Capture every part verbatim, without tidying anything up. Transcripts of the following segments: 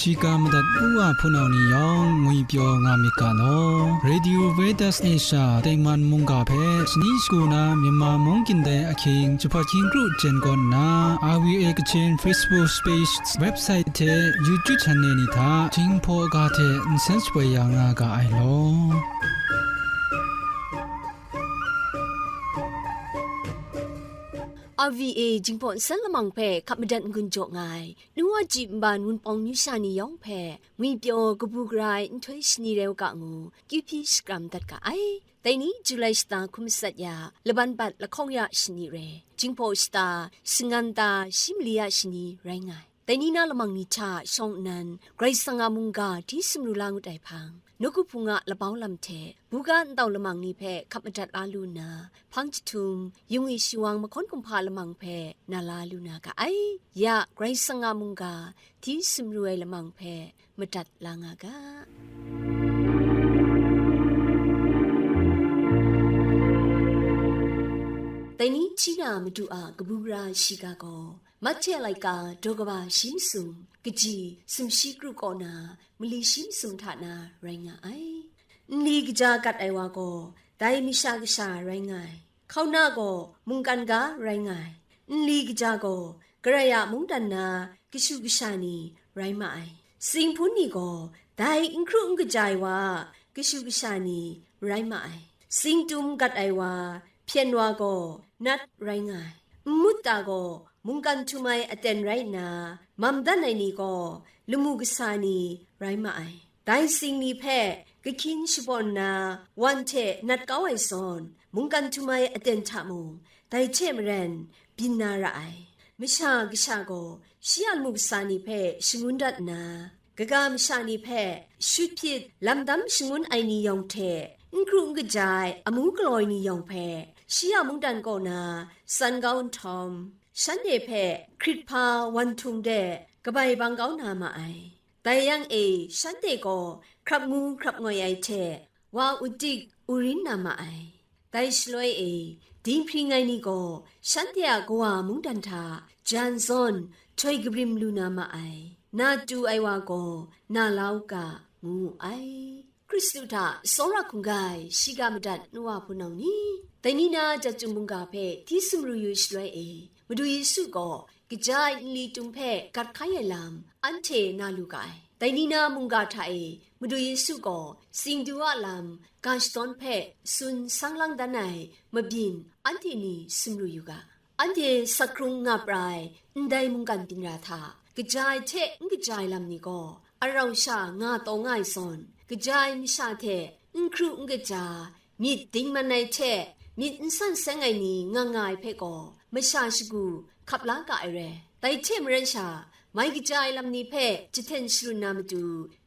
Shiga madat u wa hpunau ni yawng ngwi pyaw nga myit ga law. Radio Veritas Asia tengman mungga hpe shani shagu na Myanmar mung gindai ahkying jahpat hkying kru jen kawn nna, R V A Kachin Facebook page, website hte YouTube channel ni hta Jinghpaw ga hte nsen shapoi ya nga ga ai law. R V A Jinghpaw nsen lamang hpe hkap madat n-gun jaw nga ai, nu wa ji nban Wunpawng Nyusha ni yawng hpe ngwi pyaw kabu gara ai nhtoi shani rai u ga ngu, kyu hpyi shakram dat ga ai. Dai ni Julai shata hkum matsat ya, laban bat lahkawng ya shani rai, Jinghpaw shata shangan ta shi mali ya shani rai nga ai. Dai ni na lamang ni hta shawng nnan, Karai Kasang a mungga hti sumru la ngut ai hpang, nawku hpung a labau lam hte buga ntau lamang ni hpe hkap madat la lu nna, hpang jahtum, yung i shiwang mahkawn kumhpa lamang hpe na la lu na ga ai. Ya Karai Kasang a mungga hti sumru ai lamang hpe madat la nga ga. Dai ni hti na Madu a kabu gara shiga gaw, Mahte a laika daw kaba shi masum, kaji sumshi kru kaw na mali shi masum hta na rai nga ai. Nli kaja gat ai wa gaw, dai masha kasha rai nga ai. Hkauna gaw mungkan ga rai nga ai. Nli kaja gaw, Karai a mungdan na kashu kasha ni rai ma ai. Sing hpun ni gaw, dai n hkru n kaja ai wa a kashu kasha ni rai ma ai. Sing tum gat ai wa, hpyen wa gaw, nat rai nga ai. Nmut ta gaw, mungkan htum ai aten rai nna, mam dan ai ni gaw, lamu kasa ni rai ma ai. Dai sing ni hpe kahkyin shabawn nna, wan hte nat kau ai zawn, mungkan htum ai aten hta mung, dai hte maren byin na ra ai. Masha kasha gaw, shi a lamu kasa ni hpe shangun dat nna, kaga masha ni hpe shut hpyit lam dam shangun ai ni yawng hte, n hkru n kaja ai amu galaw ai ni yawng hpe, shi a mungdan kaw na san kau nhtawm, shanhte hpe hkrit hpa wan htung de kabai bang kau na ma ai. Dai yang e shanhte gaw hkrap ngu hkrap ngoi ai hte, wa udik urin na ma ai. Dai shaloi e, dinghpring ai ni gaw shanhte a kawa mungdan hta jan zawn htoi kabrim lu na ma ai. Na tu ai wa gaw na la u ga, ngu wu ai. Hkristu hta tsawra hkungga ai shiga madat nu wa hpunau ni, dai ni na jat chyum mungga hpe hti sumru yu shaloi e, Madu Yesu gaw kaja ai nli tum hpe gat hkai ai lam anhte na lu ga ai. Dai ni na mungga hta e Madu Yesu gaw singdu a lam ga shadawn hpe tsun sang lang dan ai mabyin anhte ni sumru yu ga. Anhte sak hkrung nga pra ai ndai mungkan byin ra hta, kaja ai hte n kaja ai lam ni gaw, arau sha nga taw nga ai zawn, kaja ai masha hte n hkru n kaja, myit dingman ai hte myit n san seng ai ni nga nga ai hpe gaw, masha shagu hkap la ga ai re. Dai hte maren sha, mai kaja ai lam ni hpe jahten sharun na matu,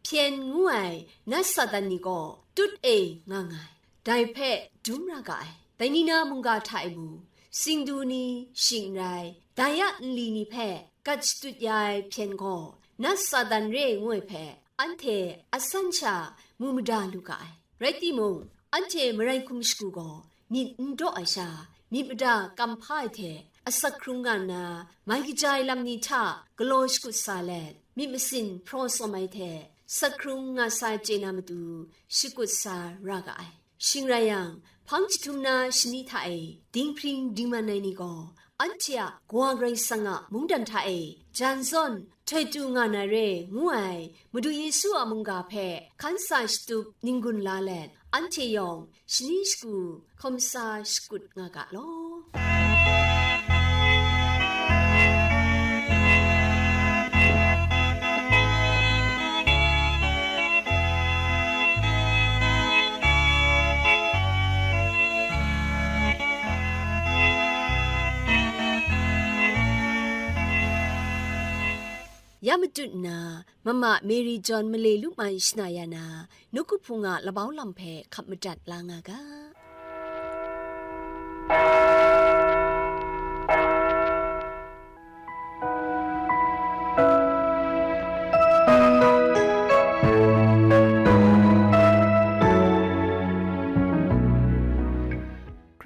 hpyen ngu ai nat Satan ni gaw tut e nga nga ai. Dai hpe dum ra ga ai. Dai ni na mungga hta e mung, singdu ni, shing n rai, dai a nli ni hpe gat shatut ya ai hpyen gaw, nat Satan re ngu ai hpe, anhte asan sha mu mada lu ga ai. Rai timung, anhte marai hkum shagu gaw myit n daw ai sha, myit mada kam hpa ai hte asak hkrung nga nna, mai kaja ai lam ni hta galaw shakut sa let, myit masin hpraw tsawm ai hte, sak hkrung nga sa ai chye na matu, shakut sa ra ga ai. Shing rai yang, hpang jahtum na shani hta e dinghpring dingman ai ni gaw, anhte a Kawa Karai Kasang a mungdan hta e jan zawn htoi tu nga na re ngu ai Madu Yesu a mungga hpe hkan sa shatup n-gun la let, anhte yawng shani shagu hkawm sa shakut nga ga law. Ya matut nna, Mama Mary John male lumai shana ya na, nawku hpung a labau lam hpe hkap madat la nga ga.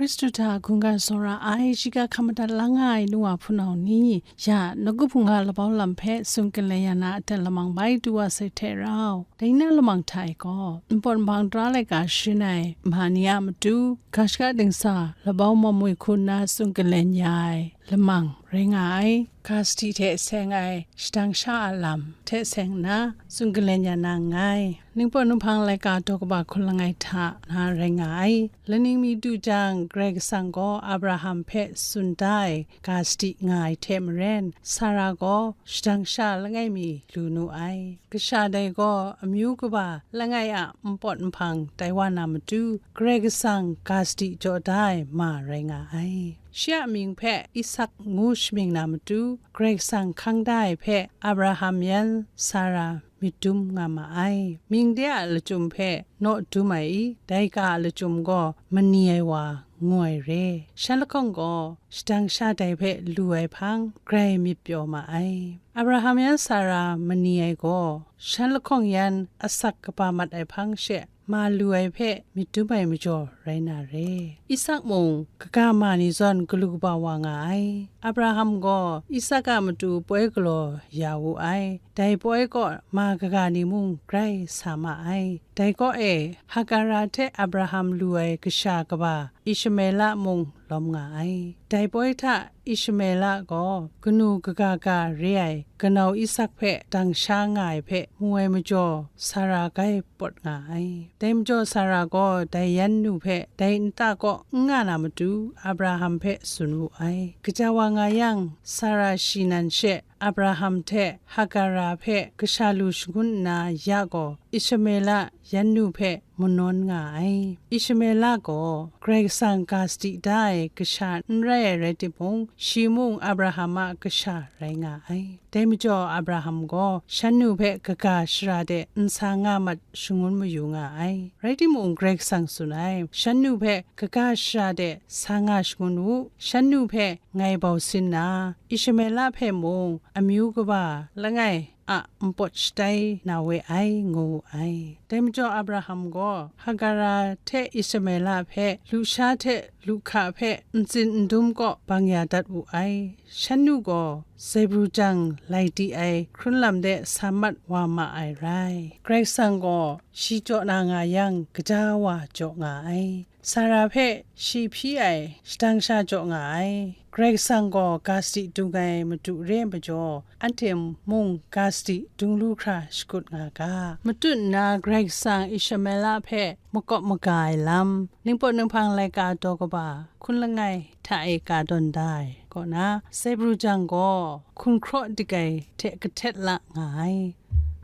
Hkristu hta hkungga tsawra ai, shiga hkam madat la nga ai nu wa hpunau ni, ya nawku hpung a labau lam hpe tsun kalen ya na aten lamang bai tu wa sai hte rau, dai na lamang hta e gaw, npawt nbang tara laika sharin ai ma ni a matu, ga shaka dingsa labau mamwi hku nna tsun kalen ya ai lamang rai nga ai. Ga sadi hte seng ai shadang sha a lam hte seng nna tsun kalen ya na nngai. Ningpawt Ninghpang laika daw kaba hkun langai hta na rai nga ai. Laning mi du jang, Karai Kasang gaw Abraham hpe tsun da ai ga sadi nga ai hte maren, Sara gaw shadang sha langai mi lu nu ai. Kasha dai gaw amyu kaba langai a npawt nhpang tai wa na matu, Karai Kasang ga sadi jaw da ai ma rai nga ai. Shi a mying hpe Isak ngu shamying na matu, Karai Kasang hkang da ai hpe Abraham yan Sara myit dum nga ma ai. Mying de a lachyum hpe naw dum ai i, dai ga a lachyum gaw mani ai wa ngu ai re. Shan lahkawng gaw shadang sha dai hpe lu ai hpang grai myit pyaw ma ai. Abraham yan Sara mani ai gaw, shan lahkawng yan asak kaba mat ai hpang she, ma lu ai hpe myit dum ai majaw rai na re. Isak mung kaga ma ni zawn galu kaba wa nga ai. Abraham gaw Isak a matu poi galaw ya wu ai. Dai poi kaw ma kaga ni mung grai sa ma ai. Dai kaw e, Hagara hte Abraham lu ai kasha kaba Ishmaela mung lawm nga ai. Dai poi hta Ishmaela gaw kanu kaga ga re ai kanau Isak hpe dang sha nga ai hpe mu ai majaw, Sara grai pawt nga ai. Dai majaw Sara gaw dai yan nu hpe dai nta kaw n nga na matu Abraham hpe tsun wu ai. Kaja wa nga yang, Sara shi nan she Abraham hte Hagara hpe kasha lu shangun nna ya gaw, Ishmaela yan nu hpe manawn nga ai. Ishmaela gaw Karai Kasang ga sadi da ai kasha n rai ai rai timung, shi mung Abraham a kasha rai nga ai. Dai majaw Abraham gaw shan nu hpe kaga shara de n sa nga mat shangun mayu nga ai. Rai timung, Karai Kasang tsun ai, shan nu hpe kaga shara de sa nga shangun u, shan nu hpe ngai bau sin na, Ishmaela hpe mung amyu kaba langai a npawt shatai na we ai, ngu wu ai. Dai majaw Abraham gaw Hagara hte Ishmaela hpe lusha hte luhka hpe ntsin ndum kaw bang ya dat wu ai. Shan nu gaw zaibru jang lai di ai hkrun lam de sa mat wa ma ai rai. Karai Kasang gaw shi jaw na nga yang, gaja wa jaw nga ai. Sara hpe shi hpyi ai shadang sha jaw nga ai. Karai Kasang gaw ga sadi dung ai madu re ai majaw, anhte mung ga sadi dung lu hkra shakut nga ga. Matut nna Karai Kasang Ishmaela hpe makawp maga ai lam, Ningpawt Ninghpang laika daw kaba hkun langai hta e ka tawn da ai kaw na, zaibru jang gaw hkun hkraw dik ai hte kahtet la nga ai.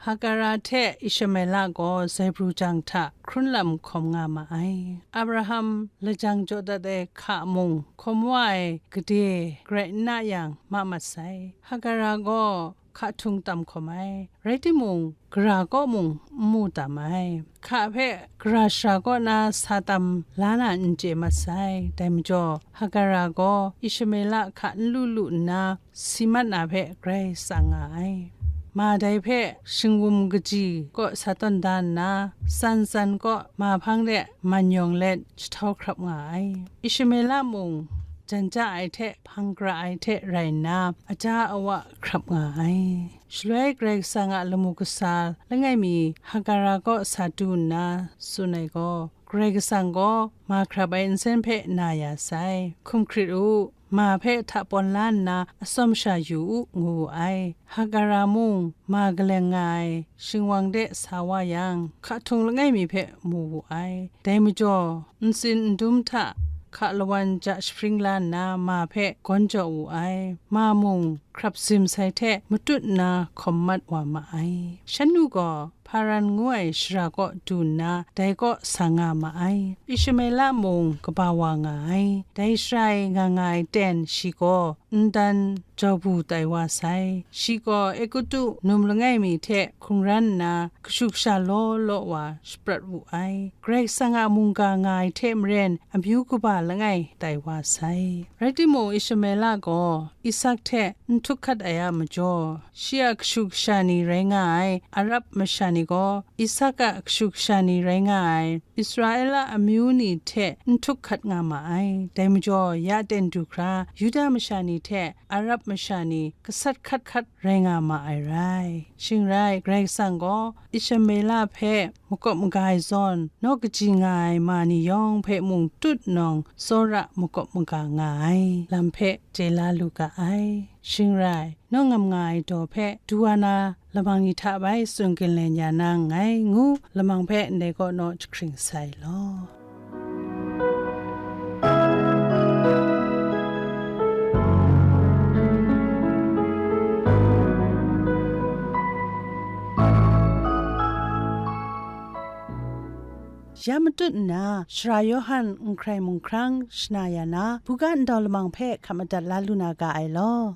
Hagara hte Ishmaela gaw zaibru jang hta hkrun lam hkawm nga ma ai. Abraham lajang jaw dat ai hka mung hkawm wa ai gade garai n na yang ma mat sai. Hagara gaw hka htung tam hkawm ai, rai timung, gara kaw mung n mu tam ai. Hka hpe gara shara kaw na sa tam la na n chye mat sai. Dai majaw, Hagara gaw Ishmaela hka n lu lu nna, si mat na hpe grai tsang nga ai. Ma dai hpe shingwum kaji kaw sa tawn da nna, tsan tsan kaw ma hpang de man yawng let jahtau hkrap nga ai. Ishmaela mung jan ja ai hte hpang gara ai hte rai nna, aja awa hkrap nga ai. Shaloi Karai Kasang a lamu kasa langai mi Hagara kaw sa du nna tsun ai gaw, Karai Kasang gaw ma hkrap ai nsen hpe na ya sai. Hkum hkrit u, ma hpe hta pawn la nna atsawm sha yu u, ngu wu ai. Hagara mung ma kaleng nga ai shingwang de sa wa yang, hka htung langai mi hpe mu wu ai. Dai majaw, ntsin ndum hta hka lawan ja shapring la nna ma hpe gawn jaw wu ai. Ma mung hkrap sim sai hte matut nna hkawm mat wa ma ai. Shan nu gaw Hparan ngu ai shara kaw du nna, dai kaw sa nga ma ai. Ishmaela mung kaba wa nga ai. Dai shara e nga nga ai ten shi gaw ndan jau bu tai wa sai. Shi gaw Egutu num langai mi hte hkungran nna, kashu kasha law law wa shaprat wu ai. Karai Kasang a mungga nga ai hte maren, amyu kaba langai tai wa sai. Rai timung, Ishmaela gaw Isak hte n htuk hkat ai a majaw, shi a kashu kasha ni rai nga ai Arab masha ni gaw, Isak a kashu kasha ni rai nga ai Israela amyu ni hte n htuk hkat nga ma ai. Dai majaw, ya ten du hkra, Yuda masha ni hte Arab masha ni gasat hkat hkat rai nga ma ai rai. Shing rai, Karai Kasang gaw Ishmaela hpe makawp maga ai zawn, naw kaji nga ai ma ni yawng hpe mung tut nawng, tsawra makawp maga nga ai lam hpe chye la lu ga ai. Shing rai, naw ngam nga ai daw hpe du wa na lamang ni hta bai tsun ginlen ya na nngai ngu, lamang hpe ndai kaw naw jahkring sai law. Ya matut nna, Sara Yawhan n hkrai mung hkrang shana ya na, buga ndau lamang hpe hkap madat la lu na ga ai law.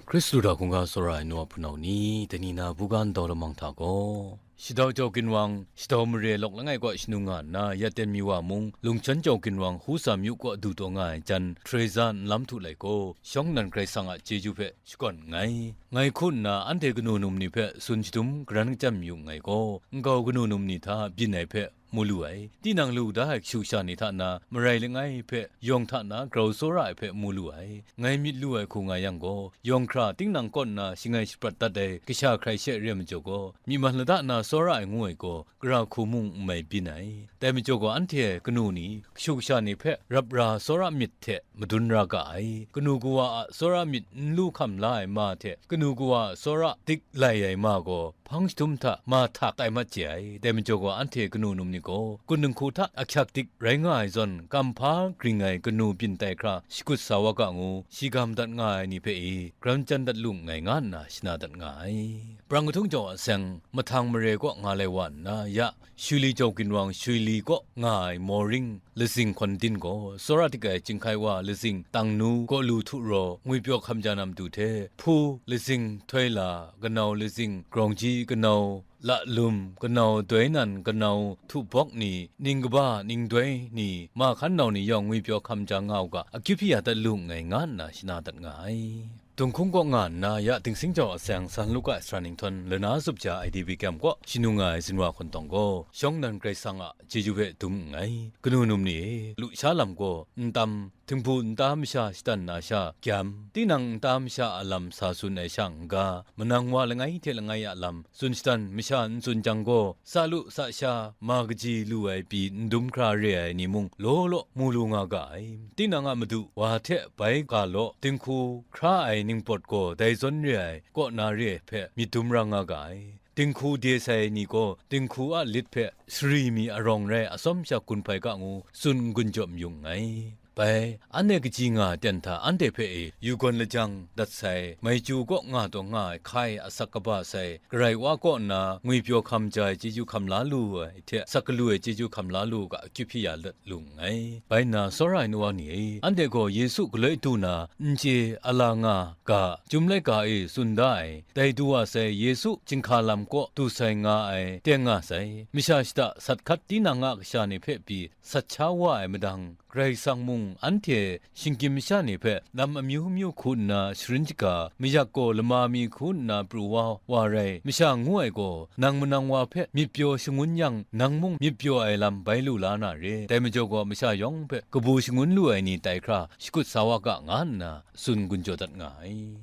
Hkristu hta hkungga tsawra ai nu a hpunau ni, dai ni na buga ndau lamang hta gaw, shadau jau ginwang, shadau mare lawk langai kaw shanung nga nna, ya ten mi wa mung, lungchan jau ginwang, husa myu kaw du taw nga ai jan, Teresa nlam htu lai gaw, shawng nnan Karai Kasang a chyeju hpe shakawn nngai. Ngai hku nna, anhte kanu num ni hpe tsun shadum garan kachyam yu nngai gaw, nkau kanu num ni hta byin ai hpe mu lu ai, tinang lu da ai kashu kasha ni hta na marai langai hpe, yawng hta na grau tsawra ai hpe mu lu ai, ngai myit lu ai hku nga yang gaw, yawng hkra tinang kaw nna shangai shaprat dat ai kasha hkrai she re ai majaw gaw, myi man lada na tsawra ai ngu ai gaw, gara hku mung n mai byin ai. Dai majaw gaw, anhte kanu ni kashu kasha ni hpe rap ra tsawra myit hte madun ra ga ai. Kanu kawa a tsawra myit n lu hkam la ai ma hte, kanu kawa a tsawra dik lai ai ma gaw, hpang jahtum hta ma htak tai mat chye ai. Dai majaw gaw, anhte kanu num ni gaw, kun dinghku hta ahkyak dik rai nga ai zawn, kamhpa gring ai kanu byin tai hkra shakut sa wa ga ngu, shi ga madat nga ai ni hpe e, garan chyan dat lu nngai, nga nna shana dat nga ai. Prang kahtung jau a seng, mahtang mare kaw nga lai wa nna, ya, Shuili jau ginwang Shuili kaw nga ai Moring lazing hkawn din gaw, tsawra dik ai chyinghkai wa lazing Tangnu, Kawlu htu raw, ngwipyaw hkamja na matu hte, hpu lazing Htawila, kanau lazing Grawngji, kanau Lalum, kanau Doi nan, kanau Htu Bawk ni, ning kaba, ning doi ni, ma hkan nau ni yawng ngwipyaw hkamja nga u ga, akyu hpyi ya dat lu nngai, nga nna shana dat nga ai. Dunghkung kaw nga nna, ya Dingsing jau a seng, San Luka ai sara ninghtawn lana zup ja ai D B K M kaw shanung nga ai zinwa hkawn tawng gaw, shawng nnan Karai Kasang a chyeju hpe dum nngai. Kanu num ni e, lusha lam gaw n tam, htinghpu nta masha shatan na sha gyam, tinang nta masha a lam sa tsun ai sha n-ga, manang wa langai hte langai a lam tsun shatan masha n tsun jang gaw, sa lu sa sha ma kaji lu ai pyi n dum hkra re ai ni mung law law mu lu nga ga ai. Tinang a madu wa hte bai ga law, dinghku hkra ai ningpawt gaw dai zawn re ai kaw na re ai hpe myit dum ra nga ga ai. Dinghku de sai ai ni gaw dinghku a lit hpe sari mi arawng rai atsawm sha gun hpai ga ngu tsun n-gun jaw mayu nngai. Bai, anhte kaji nga ai ten hta anhte hpe e yu gawn lajang dat sai, Maichyu kaw nga taw nga ai hkai asak kaba sai, Karai Wa kaw nna ngwipyaw hkam ja ai chyeju hkam la lu ai hte, asak galu ai chyeju hkam la lu ga, akyu hpyi ya let lu nngai. Bai nna, tsawra ai nu wa ni e, anhte gaw Yesu galoi du na n chye a la nga ga, Chyum laika e tsun da ai, dai du wa sai Yesu chyinghka lam kaw du sai nga ai, teng nga sai, masha shada sat hkat tinang a kasha ni hpe pyi sat sha wa ai madang, Karai Kasang mung anhte shinggyim masha ni hpe lam amyu myu hku nna sharin shaga, mayak gaw lama mi hku nna pru wa wa rai, masha ngu ai gaw, nang manang wa hpe myit pyaw shangun yang, nang mung myit pyaw ai lam bai lu la na re. Dai majaw gaw, masha yawng hpe kabu shangun lu ai ni tai hkra shakut sa wa ga, nga nna tsun gun jaw dat nga ai.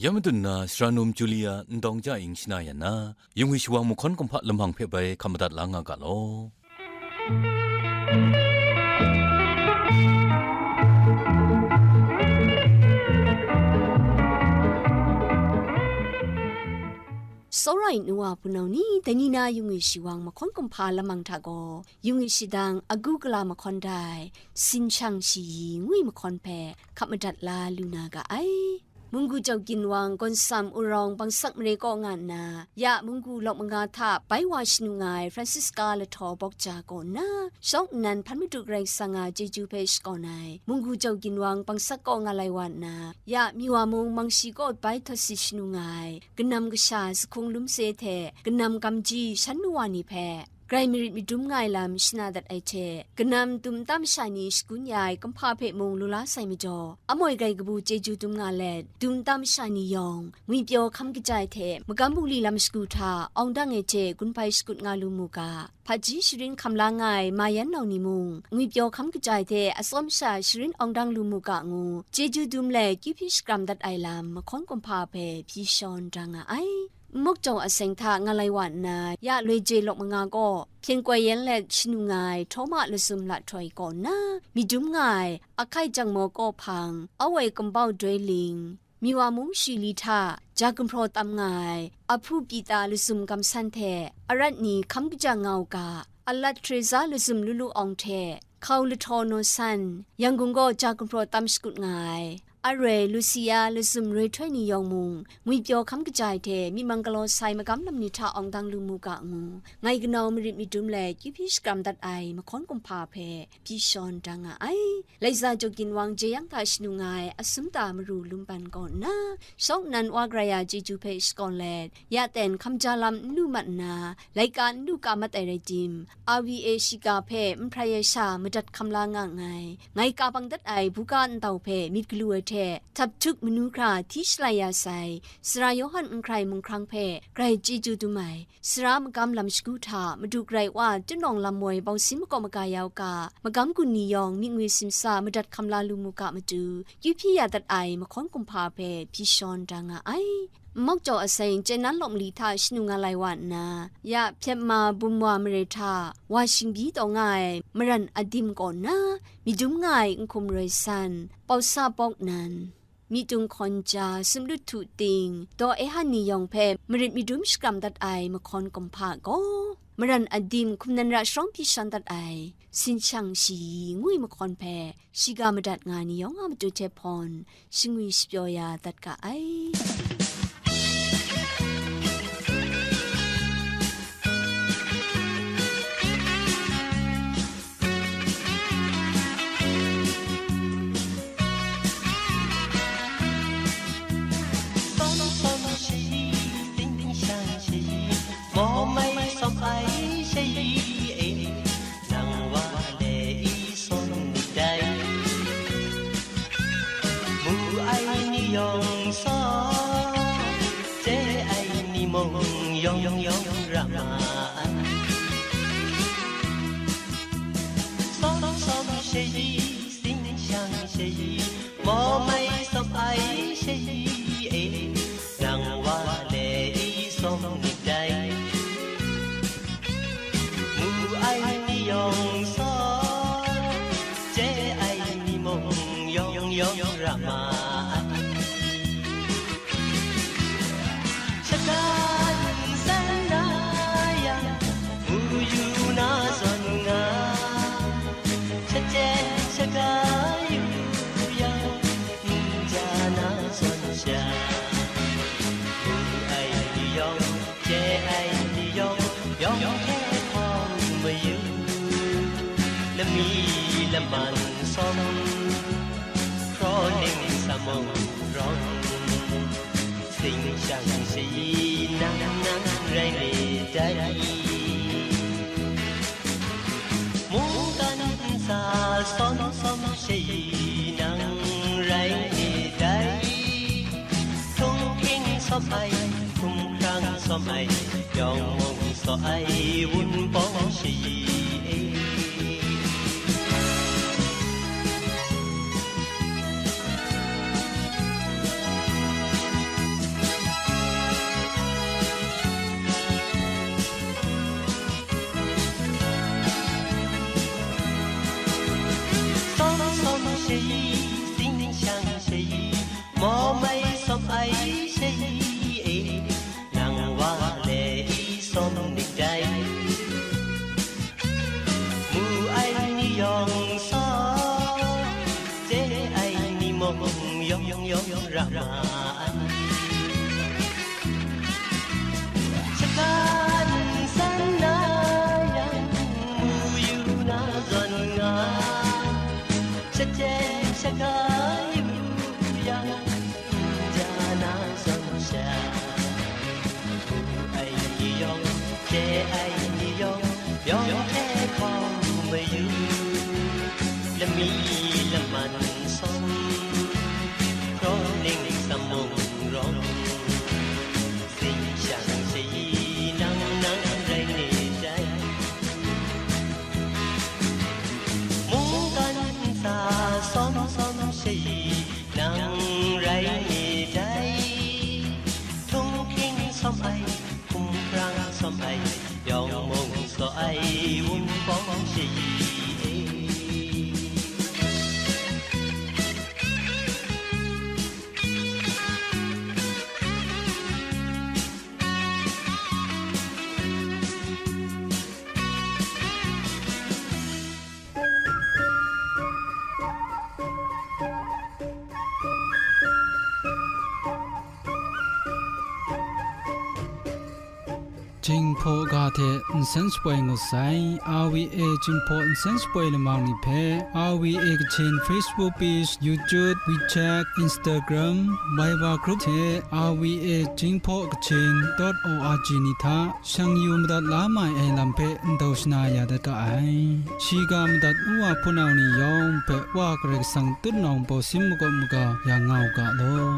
Ya madun na, sara num Julia n dawng ja ing shana yan na, yungwi shawang mahkawn kumhpa lamang hpe bai hkam madat la nga ga law. Tsawra ai nu wa hpunau ni, dai ni na yung e shi wang mahkawn kumhpa lamang hta gaw, yung e shi dang agu gala mahkawn dai, sinshang shayi ngwi mahkawn hpe hkap madat la lu na ga ai. Munggu Jau Ginwang, Gawnsam Urawng Bangsak Mare kaw nga nna, ya munggu lawk manga hta bai wa shanu nga ai Francisca Lahtaw Bawkja kaw nna, shawng nnan hpan madu Karai Kasang a chyeju hpe shakawn ai, munggu Jau Ginwang Bangsak kaw nga lai wa nna, ya Miwa mung Mangshi kaw bai htawt si shanu nga ai, kanam kasha Sahkung Lumse hte kanam gamji shan nu wa ni hpe, Karai marit madum nga ai lam shana dat ai hte, kanam dum nta masha ni shagun ya ai kumhpa hpe mung lu la sai majaw, amoi grai kabu chyeju dum nga let, dum nta masha ni yawng, ngwipyaw hkam kaja ai hte, magam bungli lam shagu hta, awng dang ai hte gun bai shakut nga lu mu ga, hpaji sharin hkam la nga ai ma yan nau ni mung, ngwipyaw hkam kaja ai hte, atsawm sha sharin awng dang lu mu ga ngu, chyeju dum let, kyu hpyi shakram dat ai lam, mahkawn kumhpa hpe hpyi shawn da nga ai. N muk Jau Aseng hta nga lai wa nna, ya loi je lawk manga kaw, hpyen koi yan let shanu nga ai Htawma Lazum Lahtaw kaw nna, myit dum nga ai Ahkai Jangmaw kaw hpang, Awoi Kumbau Doi Ling, Miwa mung Shili hta ja gumhpraw tam nga ai Ahpu Pita Lazum Kamsan hte Arat ni hkam kaja nga u ga, Alat Teresa Lazum Lulu Awng hte Hkau Lahtaw Naw San, Yangon kaw ja gumhpraw tam shakut nga ai, Aroi Lucia Lazum Roi Htoi ni yawng mung, ngwipyaw hkam kaja ai hte myi mang galaw sai magam lam ni hta awng dang lu mu ga ngu, ngai kanau marit madum let kyu hpyi shakram dat ai mahkawn kumhpa hpe pyi shawn da nga ai. Laiza Jau Ginwang jeyang hta shanu nga ai Asumta Maru Lumpan kaw nna, shawng nnan wa Karai a chyeju hpe shakawn let, ya ten hkam ja lam n lu mat nna, laika n lu ka mat ai rai tim, R V A shiga hpe nhprai ai sha madat hkam la nga nngai. Ngai ka bang dat ai buga ntau hpe myit galu ai hte, htap htuk manu hkra hti shalai ya sai, Sara Yawhan Nhkrai Mung Hkrang hpe grai chyeju dum ai, sara magam lam shagu hta Madu Karai Wa Tunawng Lam Woi Bawsin makaw maga ya u ga, magam gun ni yawng myit ngwi simsa madat hkam la lu mu ga matu, kyu hpyi ya dat ai mahkawn kumhpa hpe pyi shawn da nga ai. N muk Jau Aseng chyenan lawk mali hta shanu nga lai wa nna, ya Hpyet Ma Bum Wa mare hta wa shingbyi taw nga ai Maran Adim kaw nna, myit dum nga ai Nhkum Roi San, Pawsa Pawk Nan, Myitung Hkawn Ja, Sumlut Htu Ting, Daw Ehan ni yawng hpe marit madum shakram dat ai mahkawn kumhpa gaw, Maran Adim hkum nan ra sharawng pyi shawn dat ai, sinshang shayi ngwi mahkawn hpe, shiga madat nga ni yawng a matu hte hpawn, shingwi shapyaw ya dat ga ai. Sawm sawm shayi, sinshang shayi, mawmai sawm ai shayi e, nang wa le i sawm myit dai. Mu ai ni yawng sawm, chye ai ni mung yawng yawng ra ma ai. Sawm sawm shayi, sinshang shayi, mawmai sawm ai shayi e, nang wa le i sawm myit dai. Mu ai ni yawng sawm, chye ai ni mung yawng yawng ra ma ai. Shaka n san na yang, mu yu na zawn nga, shachyen shaga yu yang, n ja na zawn sha, mu ai ni yawng, chye ai ni yawng, yawng hte hpawng mayu, lami laman sawm, hkraw ning sa mung rawng, sing shang shayi nang nang rai myit dai. Mungkan ntsa sawm sawm shayi nang rai myit dai. Htunghking sawm ai, hkumhkrang sawm ai, yawng mung sawm ai, wunpawng shayi e. Sawm sawm shayi, sing shang shayi, mawmai sawm ai shayi e, nang wa Mi laman sawm, hprawng ning tsam mung rawng, sing shang shayi nang, nang rai ni dai. Mungkan ntsa sawm sawm shayi nang rai ni dai. Htunghking sawm ai, hkumhkrang sawm ai, yawng mung saw ai, wunpawng shayi e. Jinghpaw ga hte nsen shapoi ngut sai, R V A Jinghpaw nsen shapoi lamang ni hpe, R V A Kachin Facebook page, YouTube, WeChat, Instagram, Viber group hte R V A Jinghpaw Kachin dot O R G ni hta shang yu madat la mai ai lam hpe ndau shana ya dat ga ai. Shiga madat u wa hpunau ni yawng hpe Wa Karai Kasang tutnawng bawsin makawp maga ya nga u ga law.